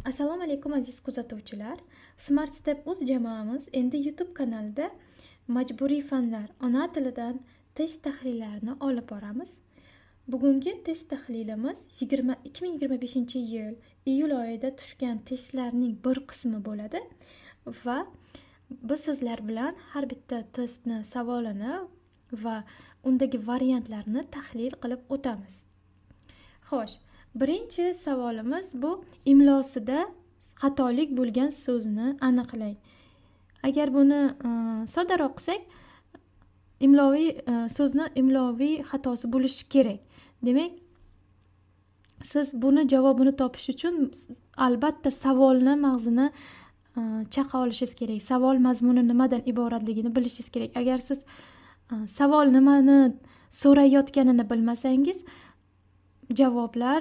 Assalomu alaykum aziz kuzatuvchilar. Smart Step Uz jamoamiz endi YouTube kanalida majburiy fanlar ona tilidan test tahlillarini olib boramiz. Bugungi test tahlilimiz 2025-yil iyul oyida tushgan testlarning bir qismi bo'ladi va biz sizlar bilan har bitta testni savolini va undagi variantlarni tahlil qilib o'tamiz. Xo'sh, birinchi savolimiz bu imlosida xatolik bo'lgan so'zni aniqlang. Agar buni soddaroq qilsak, imloviy so'zni imloviy xatosi bo'lishi kerak. Demak, siz buni javobini topish uchun albatta savolni mag'zini chaqa olishingiz kerak. Savol mazmuni nimadan iboratligini bilishingiz kerak. Agar siz savol nimani so'rayotganini bilmasangiz, javoblar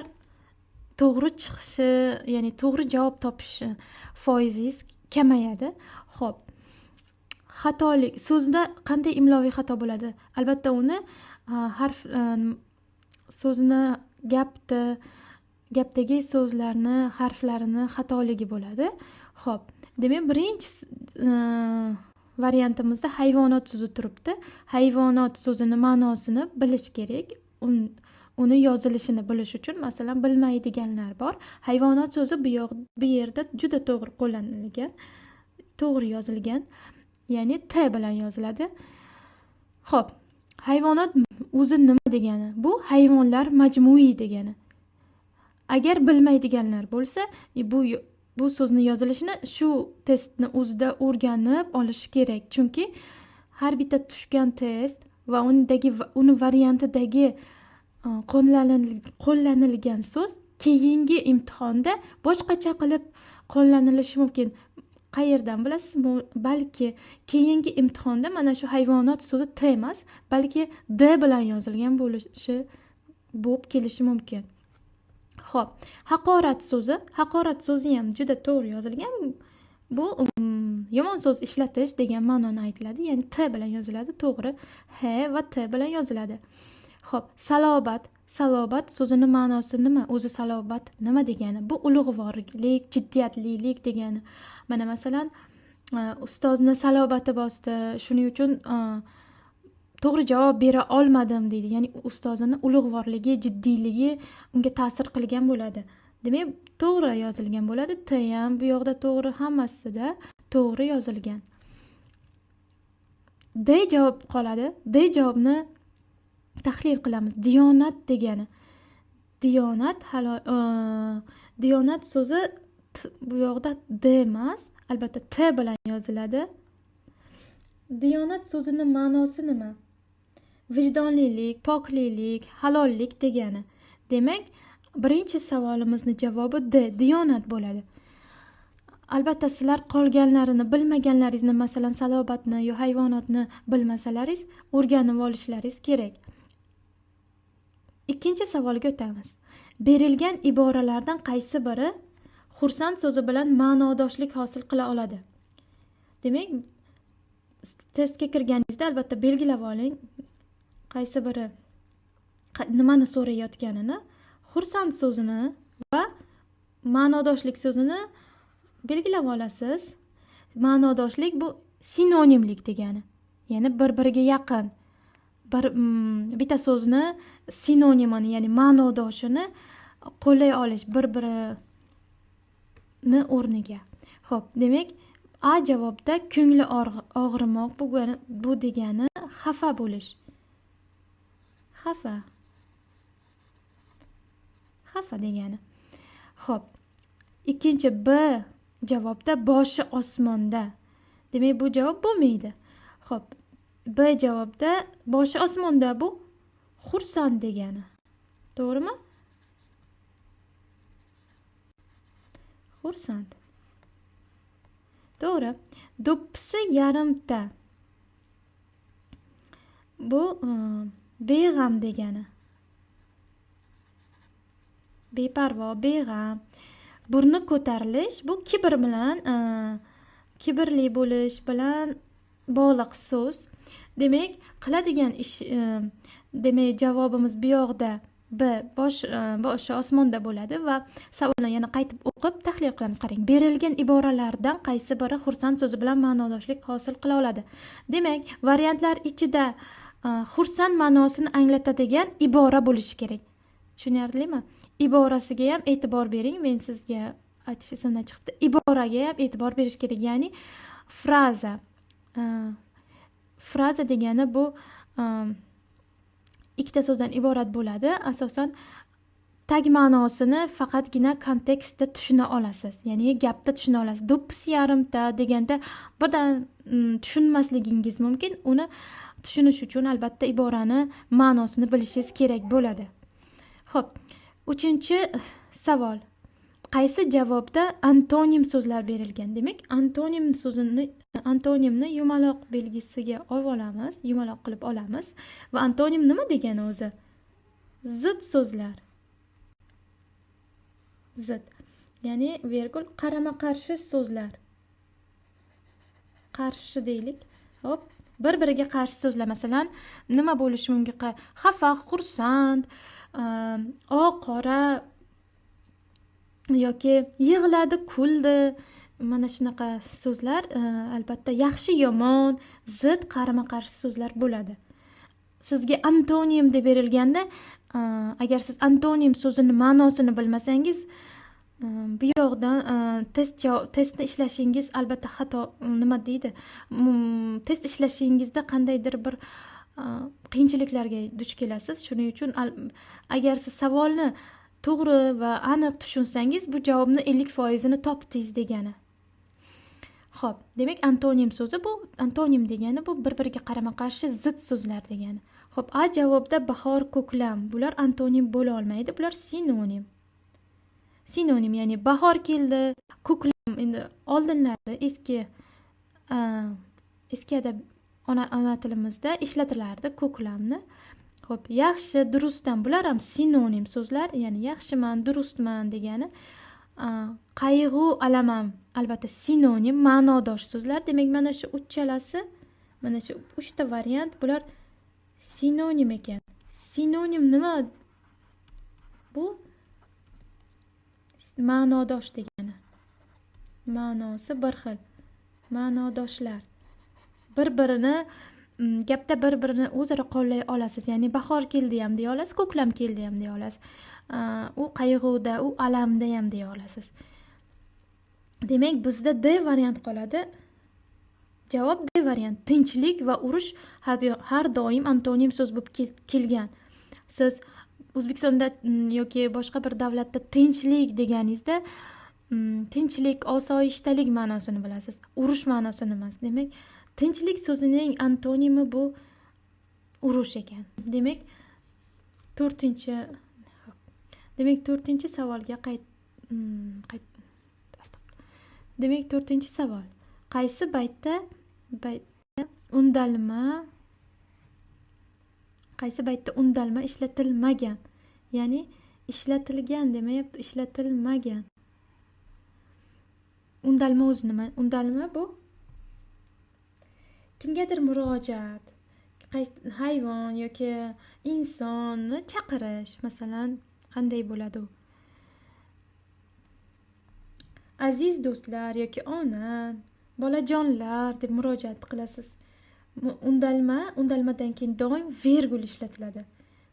to'g'ri chiqishi, ya'ni to'g'ri javob topish foizingiz kamayadi. Xo'p, xatolik so'zda qanday imloviy xato bo'ladi? Albatta uni harf so'zni gapdagi so'zlarni harflarini xatoligi bo'ladi. Xo'p, demak birinchi variantimizda hayvonot so'zi turibdi. Hayvonot so'zini ma'nosini bilish kerak. Uni yozilishini bilish uchun, masalan, bilmaydiganlar bor. Hayvonot so'zi bu yerda juda to'g'ri qo'llanilgan, to'g'ri yozilgan, ya'ni T bilan yoziladi. Xo'p, hayvonot o'zi nima degani? Bu hayvonlar majmui degani. Agar bilmaydiganlar bo'lsa, bu so'zni yozilishini shu testni o'zida o'rganib olish kerak. Chunki har bitta tushgan test va uni variantidagi qo'llanilgan so'z keyingi imtihonda boshqacha qilib qo'llanilishi mumkin. Qayerdan bilasiz? Balki keyingi imtihonda mana shu hayvonot so'zi T emas, balki D bilan yozilgan bo'lishi bo'lib kelishi mumkin. Xo'p, haqorat so'zi, haqorat so'zi ham juda to'g'ri yozilgan. Bu yomon so'z ishlatish degan ma'noni aytiladi, ya'ni T bilan yoziladi, to'g'ri, H va T bilan yoziladi. Xo'p, salobat, salobat so'zini ma'nosi nima? O'zi salobat nima degani? Bu ulug'vorlik, jiddiyatlilik degani. Mana masalan, ustozni salobati bosdi, shuning uchun to'g'ri javob bera olmadim deydi. Ya'ni ustozini ulug'vorligi, jiddiyligi unga ta'sir qilgan bo'ladi. Demak, to'g'ri yozilgan bo'ladi. T ham bu yoqda to'g'ri, hammasida to'g'ri yozilgan. D javob qoladi. D javobni tahlil qilamiz. Diyonat degani. Diyonat halol, diyonat so'zi bu yoqda D emas, albatta T bilan yoziladi. Diyonat so'zining ma'nosi nima? Vijdonlilik, poklilik, halollik degani. Demak, birinchi savolimizning javobi D, diyonat bo'ladi. Albatta sizlar qolganlarini bilmaganlaringizni, masalan, salobatni yo hayvonotni bilmasalaringiz, o'rganib olishlaringiz kerak. Ikkinchi savolga o'tamiz. Berilgan iboralardan qaysi biri xursand so'zi bilan ma'nodoshlik hosil qila oladi? Demak, testga kirganingizda albatta belgilab oling qaysi biri nimani so'rayotganini, xursand so'zini va ma'nodoshlik so'zini belgilab olasiz. Ma'nodoshlik bu sinonimlik degani, ya'ni bir-biriga yaqin bitta so'zni sinonimini, ya'ni ma'nodoshini qo'llay olish bir-birini o'rniga. Xo'p, demak, A javobda ko'ngli og'rimoq, bu degani xafa bo'lish. Xafa. Xafa degani. Xo'p, ikkinchi B javobda boshi osmonda. Demak, bu javob bo'lmaydi. Xo'p, B javobda boshi osmonda bu xursand degani. To'g'rimi? Xursand. To'g'ri. Do'ppisi yarimta. Bu beg'am degani. Beparvo, beg'am. Burni ko'tarilish bu kibr bilan, kibrli bo'lish bilan bog'liq so'z. Demak, qiladigan ish, demak javobimiz bu yoqda B boshi osmonda bo'ladi va savolni yana qaytib o'qib tahlil qilamiz. Qarang, berilgan iboralardan qaysi biri xursand so'zi bilan ma'nodoshlik hosil qila oladi? Demak, variantlar ichida xursand ma'nosini anglatadigan ibora bo'lishi kerak. Tushunarlimi? Iborasiga ham e'tibor bering. Men sizga aytish esimdan chiqibdi. Iboraga ham e'tibor berish kerak, ya'ni fraza. Fraza degani bu ikkita so'zdan iborat bo'ladi. Asosan tag ma'nosini faqatgina kontekstda tushuna olasiz, ya'ni gapda tushuna olasiz. Do'ppis yarimta deganda birdan tushunmasligingiz mumkin. Uni tushunish uchun albatta iborani ma'nosini bilishingiz kerak bo'ladi. Xo'p, uchinchi savol. Qaysi javobda antonim so'zlar berilgan? Demak, antonim so'zini, antonimni yumaloq belgisiga olib olamiz, yumaloq qilib olamiz va antonim nima degani o'zi? Zid so'zlar. Zid. Ya'ni vergul qarama-qarshi so'zlar. Qarshi deylik. Hop, bir-biriga qarshi so'zlar. Masalan, nima bo'lishi mumkin? Xafa, xursand, oq, qora yoki yig'ladi, kuldi. Mana shunaqa so'zlar albatta yaxshi, yomon, zid, qarama-qarshi so'zlar bo'ladi. Sizga antonim deb berilganda, agar siz antonim so'zini ma'nosini bilmasangiz, bu yoqdan testni ishlashingiz albatta xato, nima deydi? Test ishlashingizda qandaydir bir qiyinchiliklarga duch kelasiz. Shuning uchun agar siz savolni to'g'ri va aniq tushunsangiz, bu javobni 50%ni topdingiz degani. Xo'p, demak, antonim so'zi bu, antonim degani bu bir-biriga qarama-qarshi zid so'zlar degani. Xo'p, A javobda bahor, ko'klam, bular antonim bo'la olmaydi, bular sinonim. Sinonim, ya'ni bahor keldi, ko'klam endi oldinlari eski adab ona tilimizda ishlatilardi ko'klamni. Xo'p, yaxshi, durustdan, bular ham sinonim so'zlar, ya'ni yaxshiman, durustman degani. Qayg'u, alamam albatta sinonim, ma'nodosh so'zlar. Demak, mana shu uchalasi, mana shu uchta variant bular sinonim ekan. Sinonim nima? Bu ma'nodosh degani. Ma'nosi bir xil. Ma'nodoshlar. Bir-birini gapda bir-birini o'zaro qo'llay olasiz. Ya'ni bahor keldi ham deya olasiz, ko'klam keldi ham deya olasiz. U qayg'uda, u alamda ham deya olasiz. Demak, bizda D variant qoladi. Javob D variant. Tinchlik va urush har doim antonim so'z bo'lib kelgan. Siz O'zbekistonda yoki boshqa bir davlatda tinchlik deganingizda tinchlik, osoyishtalik ma'nosini bilasiz, urush ma'nosini emas. Demak, tinchlik so'zining antonimi bu urush ekan. Demak, to'rtinchi savolga Demak, to'rtinchi savol. Qaysi baytda undalma ishlatilmagan? Ya'ni ishlatilgan demayapti, ishlatilmagan. Undalma o'zi nima? Undalma bu kimgadir murojaat, hayvon yoki insonni chaqirish, masalan, qanday bo'ladi u? Aziz do'stlar yoki ona, bolajonlar deb murojaat qilasiz. Undalmadan keyin doim vergul ishlatiladi.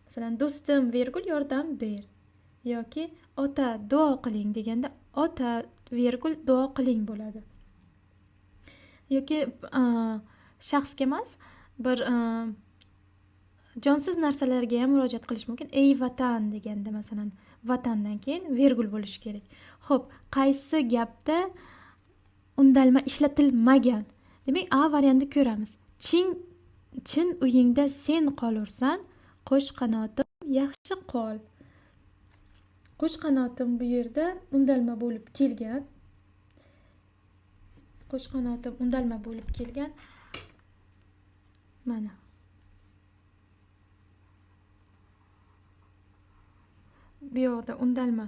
Masalan, do'stim vergul yordam ber yoki ota duo qiling deganda ota vergul duo qiling bo'ladi. Yoki shaxsga emas, bir jonsiz narsalarga ham murojaat qilish mumkin. Ey vatan deganda masalan, vatandan keyin vergul bo'lishi kerak. Xo'p, qaysi gapda undalma ishlatilmagan? Demak, A variantni ko'ramiz. Chin uyingda sen qolursan, qo'sh qanotim yaxshi qol. Qo'sh qanotim bu yerda undalma bo'lib kelgan. Qo'sh qanotim undalma bo'lib kelgan. Mana. Bu yoqda undalma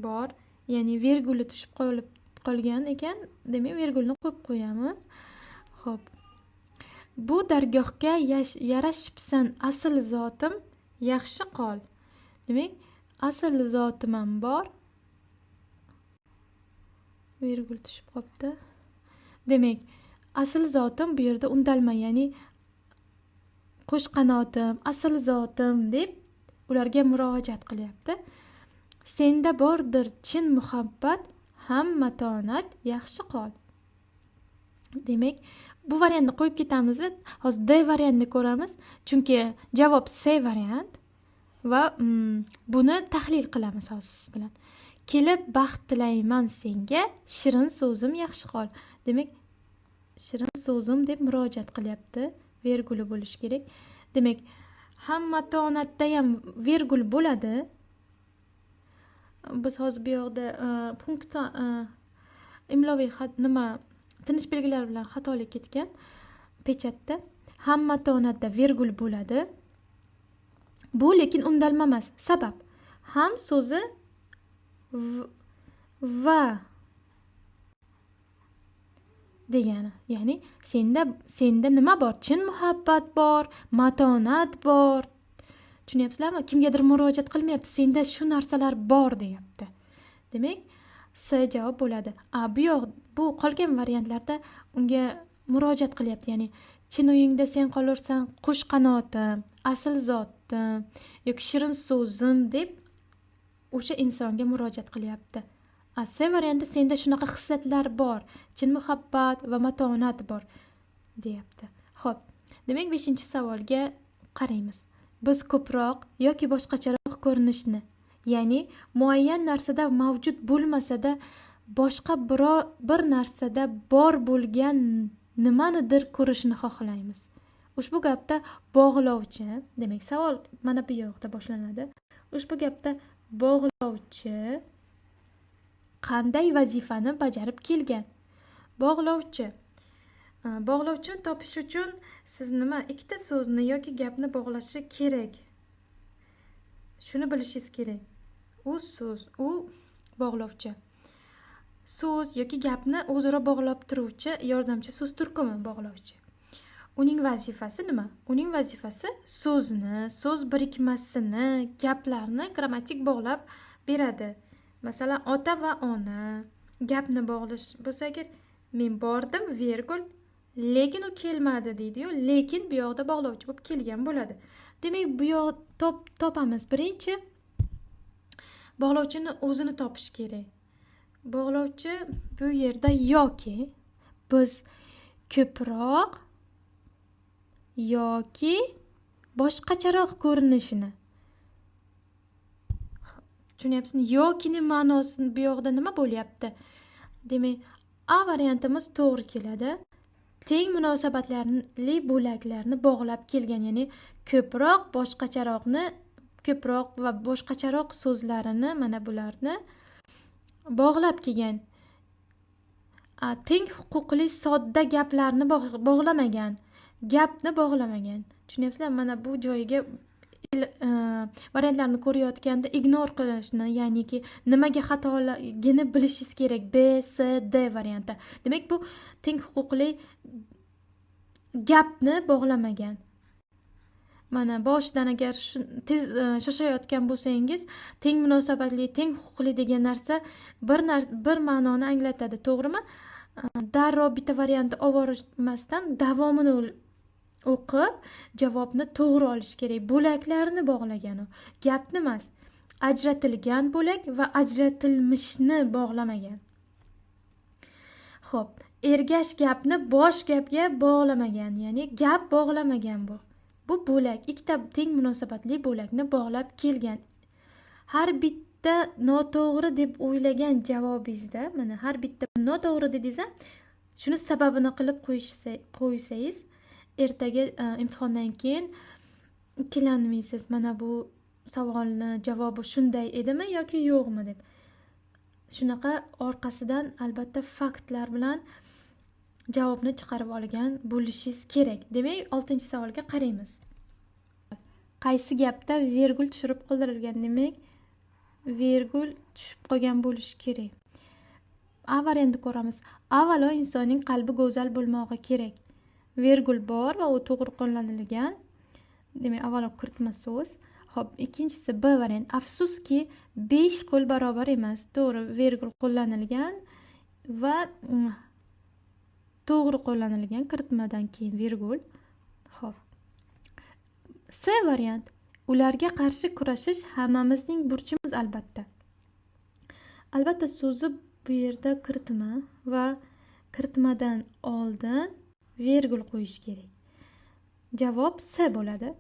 bor, ya'ni verguli tushib qolgan ekan. Demak, vergulni qo'yib qo'yamiz. Xo'p. Bu dargohga yarashibsan asl zotim, yaxshi qol. Demak, asl zotim ham bor. Vergul tushib qolibdi. Demak, asl zotim bu yerda undalma, ya'ni qo'sh qanotim, asl zotim deb ularga murojaat qilyapti. Senda bordir chin muhabbat, ham matonat, yaxshi qol. Demak, bu variantni qo'yib ketamiz. Hozir D variantni ko'ramiz, chunki javob C variant va buni tahlil qilamiz hozir siz bilan. Kelib baxt tilayman senga, shirin so'zim yaxshi qol. Demak, shirin so'zim deb murojaat qilyapti. Verguli bo'lishi kerak. Demak, ham matonatda ham vergul bo'ladi. Biz hozir bu yoqda punkt imloviy nima tinish belgilari bilan xatolik ketgan pechatda. Ham matonatda vergul bo'ladi. Bu lekin undalma emas. Sabab ham so'zi va degani, ya'ni senda nima bor? Chin muhabbat bor, matonat bor. Tushunyapsizlarmi? Kimgadir murojaat qilmayapti, senda shu narsalar bor deyapti. Demak, C javob bo'ladi. A bu yoq, bu qolgan variantlarda unga murojaat qilyapti, ya'ni chin uyingda sen qolursan, qo'sh qanotim, asl zotim yoki shirin so'zim deb o'sha insonga murojaat qilyapti. A C variantda senda shunaqa xislatlar bor, chin muhabbat va matonat bor deyapti. Xo'p, demak 5-savolga qaraymiz. Biz ko'proq yoki boshqacharoq ko'rinishni, ya'ni muayyan narsada mavjud bo'lmasa-da boshqa biror bir narsada bor bo'lgan nimanidir ko'rishni xohlaymiz. Ushbu gapda bog'lovchi, demak savol mana bu yoqda boshlanadi. Ushbu gapda bog'lovchi qanday vazifani bajarib kelgan? Bog'lovchi. Bog'lovchini topish uchun siz nima ikkita so'zni yoki gapni bog'lashi kerak. Shuni bilishingiz kerak. U so'z, u bog'lovchi. So'z yoki gapni o'zaro bog'lab turuvchi yordamchi so'z turkumi bog'lovchi. Uning vazifasi nima? Uning vazifasi so'zni, so'z birikmasini, gaplarni grammatik bog'lab beradi. Masalan, ota va ona gapni bog'lash bo'lsa agar men bordim, vergul, lekin u kelmadi deydi-yu, lekin bu yoqda bog'lovchi bo'lib kelgan bo'ladi. Demak, bu yoq topamiz. Birinchi bog'lovchini o'zini topish kerak. Bog'lovchi bu yerda yoki biz ko'proq yoki boshqacharoq ko'rinishini. Tushunyapsizmi? Yokini ma'nosi bu yoqda nima bo'lyapti? Demak, A variantimiz to'g'ri keladi. Teng munosabatli bo'laklarni bog'lab kelgan, ya'ni ko'proq boshqacharoqni, ko'proq va boshqacharoq so'zlarini, mana bularni bog'lab kelgan. Teng huquqli sodda gaplarni bog'lamagan, gapni bog'lamagan. Tushunyapsizlar? Mana bu joyiga variantlarni ko'rayotganda ignor qilishni, ya'niki nimaga xatoligini bilishingiz kerak. B, C, D varianti. Demak, bu teng huquqli gapni bog'lamagan. Mana boshidan agar tez shoshayotgan bo'lsangiz, teng munosabatli, teng huquqli degan narsa bir ma'noni anglatadi, to'g'rimi? Darrov bitta variantni olvormasdan davomini o'qib javobni to'g'ri olish kerak. Bo'laklarni bog'lagan u, gapni emas. Ajratilgan bo'lak va ajratilmishni bog'lamagan. Xo'p, ergash gapni bosh gapga bog'lamagan, ya'ni gap bog'lamagan bu. Bu bo'lak, ikkita teng munosabatli bo'lakni bog'lab kelgan. Har bitta noto'g'ri deb o'ylagan javobingizda, mana har bitta noto'g'ri dedingiz, shuni sababini qilib qo'ysangiz, ertaga imtihondan keyin ikkilanmaysiz. Mana bu savolni javobi shunday edimi yoki yo'qmi deb. Shunaqa orqasidan albatta faktlar bilan javobni chiqarib olgan bo'lishingiz kerak. Demak, 6-savolga qaraymiz. Qaysi gapda vergul tushirib qoldirilgan? Demak, vergul tushib qolgan bo'lishi kerak. A variantni ko'ramiz. Avvalo insonning qalbi go'zal bo'lmog'i kerak. Vergul bor va u to'g'ri qo'llanilgan. Demak, avvalo kiritma so'z. Xo'p, ikkinchisi B variant. Afsuski, 5 qo'l barobar emas. To'g'ri, vergul qo'llanilgan va to'g'ri qo'llanilgan kiritmadan keyin vergul. Xo'p. C variant. Ularga qarshi kurashish hammamizning burchimiz albatta. Albatta so'zi bu yerda kiritma va kiritmadan oldin vergul qo'yish kerak. Javob C bo'ladi.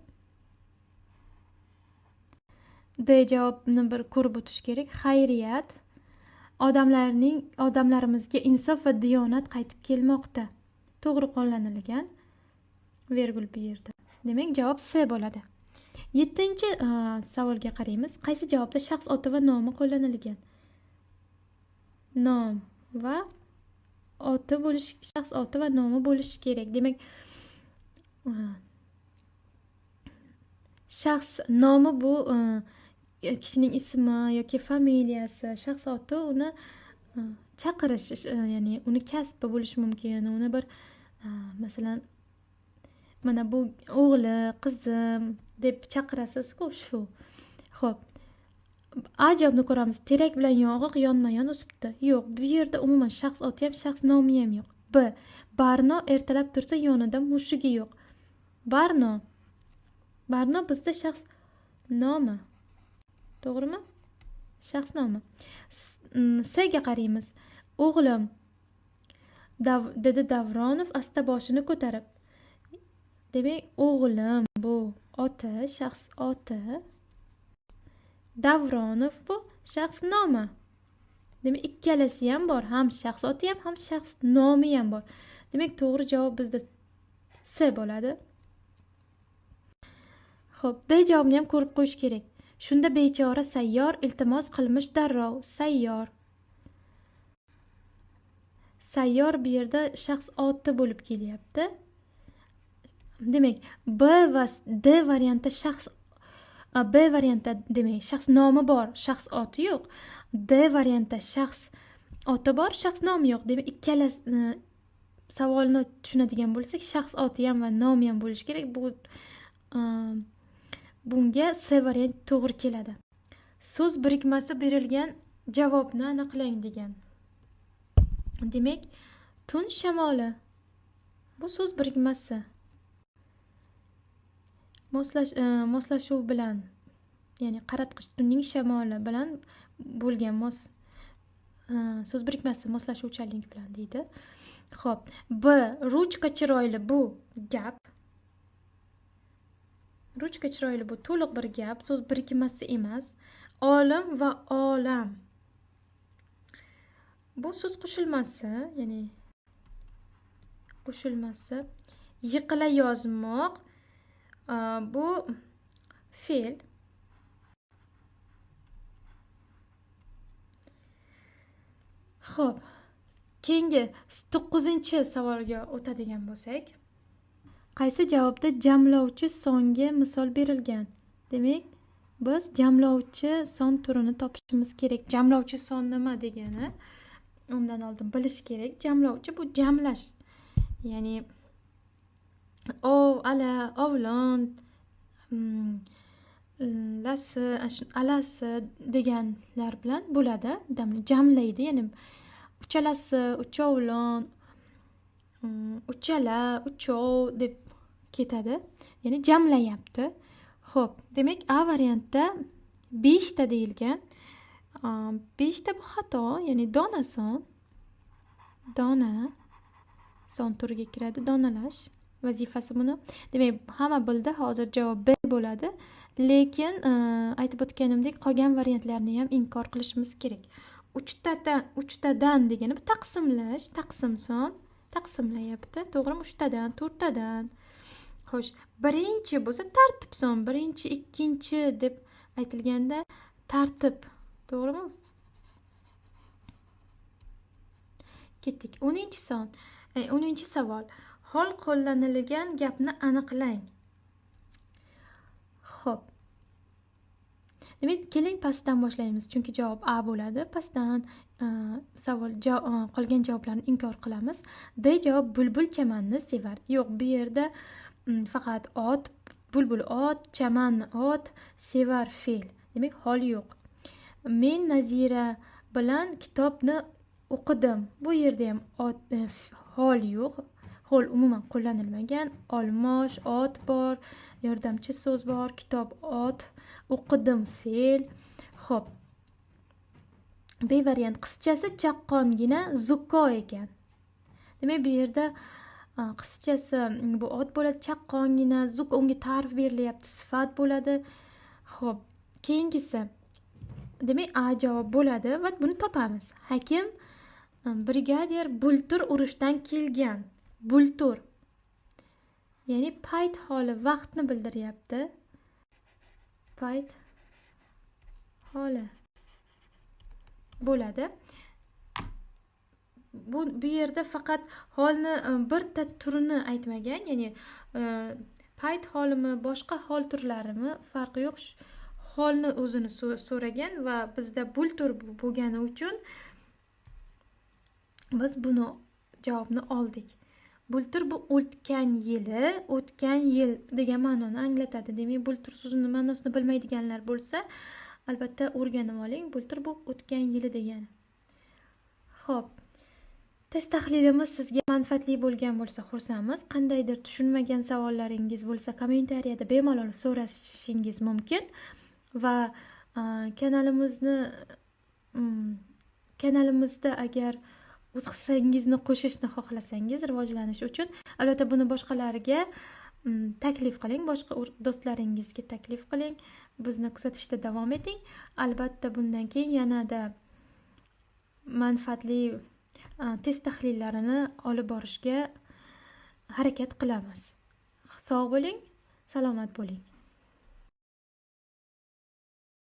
D javobni bir ko'rib o'tish kerak. Xayriyat, odamlarimizga insof va diyonat qaytib kelmoqda. To'g'ri qo'llanilgan vergul bu yerda. Demak, javob C bo'ladi. 7-chi savolga qaraymiz. Qaysi javobda shaxs oti va nomi qo'llanilgan? Nom va oti bo'lishi, shaxs oti va nomi bo'lishi kerak. Demak, shaxs nomi bu kishining ismi yoki familiyasi, shaxs oti uni chaqirish, ya'ni uni kasbi bo'lishi mumkin, uni bir masalan mana bu o'g'li, qizim deb chaqirasiz-ku, shu. Xo'p. A javobni ko'ramiz. Terak bilan yong'oq yonma-yon o'sibdi. Yo'q, bu yerda umuman shaxs oti ham, shaxs nomi ham yo'q. B. Barno ertalab tursa yonida mushugi yo'q. Barno. Barno bizda shaxs nomi. To'g'rimi? Shaxs nomi. C ga qaraymiz. O'g'lim, dedi Davronov asta boshini ko'tarib. Demak, o'g'lim bu oti, shaxs oti. Davronov bu shaxs nomi. Demak, ikkalasi ham bor, ham shaxs oti ham, ham shaxs nomi ham bor. Demak, to'g'ri javob bizda C bo'ladi. Xo'p, D javobni ham ko'rib qo'yish kerak. Shunda bechora sayyor iltimos qilmish darrov. Sayyor. Sayyor bu yerda shaxs oti bo'lib kelyapti. Demak, B va D variantda shaxs B variantda demak shaxs nomi bor, shaxs oti yo'q. D variantda shaxs oti bor, shaxs nomi yo'q. Demak, ikkala savolni tushunadigan bo'lsak, shaxs oti ham va nomi ham bo'lishi kerak. Bu bunga C variant to'g'ri keladi. So'z birikmasi berilgan javobni aniqlang degan. Demak, tun shamoli bu so'z birikmasi. Moslashuv bilan, ya'ni qaratqich tunning shamoli bilan bo'lgan so'z birikmasi moslashuvchanlik bilan deydi. Xo'p, B ruchka chiroyli bu gap. Ruchka chiroyli bu to'liq bir gap, so'z birikmasi emas. Olim va olam. Bu so'z qo'shilmasi, ya'ni qo'shilmasi. Yiqila yozmoq bu fe'l. Xo'p, keyingi 9-savolga o'tadigan bo'lsak, qaysi javobda jamlovchi songa misol berilgan? Demak, biz jamlovchi son turini topishimiz kerak. Jamlovchi son nima degani undan oldin bilish kerak. Jamlovchi bu jamlash. Ya'ni ov, ala, ovlon, lasi, alasi deganlar bilan bo'ladi. Jamlaydi, ya'ni uchalasi, uchovlon, uchala, uchov deb ketadi. Ya'ni jamlayapti. Xo'p, demak A variantda 5 ta deyilgan. 5 ta bu xato, ya'ni dona son. Dona son turiga kiradi, donalash vazifasi buni. Demak, hamma bildi, hozir javob B bo'ladi. Lekin aytib o'tganimdek, qolgan variantlarni ham inkor qilishimiz kerak. 3tadan degani bu taqsimlash, taqsim son, taqsimlayapti. To'g'rimi? 3tadan, 4tadan. Xo'sh, birinchi bo'lsa tartib son, birinchi, ikkinchi deb aytilganda tartib, to'g'rimi? Ketdik. 10-son, 10-savol. Hol qo'llanilgan gapni aniqlang. Xo'p. Demak, keling pastdan boshlaymiz, chunki javob A bo'ladi. Pastdan savol qolgan javoblarni inkor qilamiz. D javob bulbul chamanni sevar. Yo'q, bu yerda faqat ot Bulbul ot, chaman ot, sevar fe'l. Demak, hol yo'q. Men Nazira bilan kitobni o'qidim. Bu yerda ham ot, hol yo'q. Hol umuman qo'llanilmagan. Olmosh ot bor, yordamchi so'z bor, kitob ot, o'qidim fe'l. Xo'p. B variant qizchasi chaqqongina zukko ekan. Demak, bu yerda qizchasi bu ot bo'ladi, chaqqongina, zukko unga ta'rif berilyapti, sifat bo'ladi. Xo'p, keyingisi. Demak, A javob bo'ladi va buni topamiz. Hakim brigadir bultur urushdan kelgan. Bultur. Ya'ni payt holi, vaqtni bildiryapti. Payt holi bo'ladi. Bu yerda faqat holni birta turini aytmagan, ya'ni payt holimi, boshqa hol turlarimi farqi yo'q. Holni o'zini so'ragan va bizda bultur bo'lgani uchun biz buni javobni oldik. Bultur bu o'tgan yili, o'tgan yil degan ma'noni anglatadi. Demak, bultur so'zini ma'nosini bilmaydiganlar bo'lsa, albatta o'rganib oling. Bultur bu o'tgan yili degani. Xo'p. Test tahlilimiz sizga manfaatli bo'lgan bo'lsa xursandmiz. Qandaydir tushunmagan savollaringiz bo'lsa, kommentariyada bemalol so'rashingiz mumkin va kanalimizda agar o'z hissangizni qo'shishni xohlasangiz rivojlanish uchun albatta buni boshqalarga taklif qiling, boshqa do'stlaringizga taklif qiling. Bizni kuzatishda davom eting. Albatta bundan keyin yanada manfaatli test tahlillarini olib borishga harakat qilamiz. Sog' bo'ling, salomat bo'ling.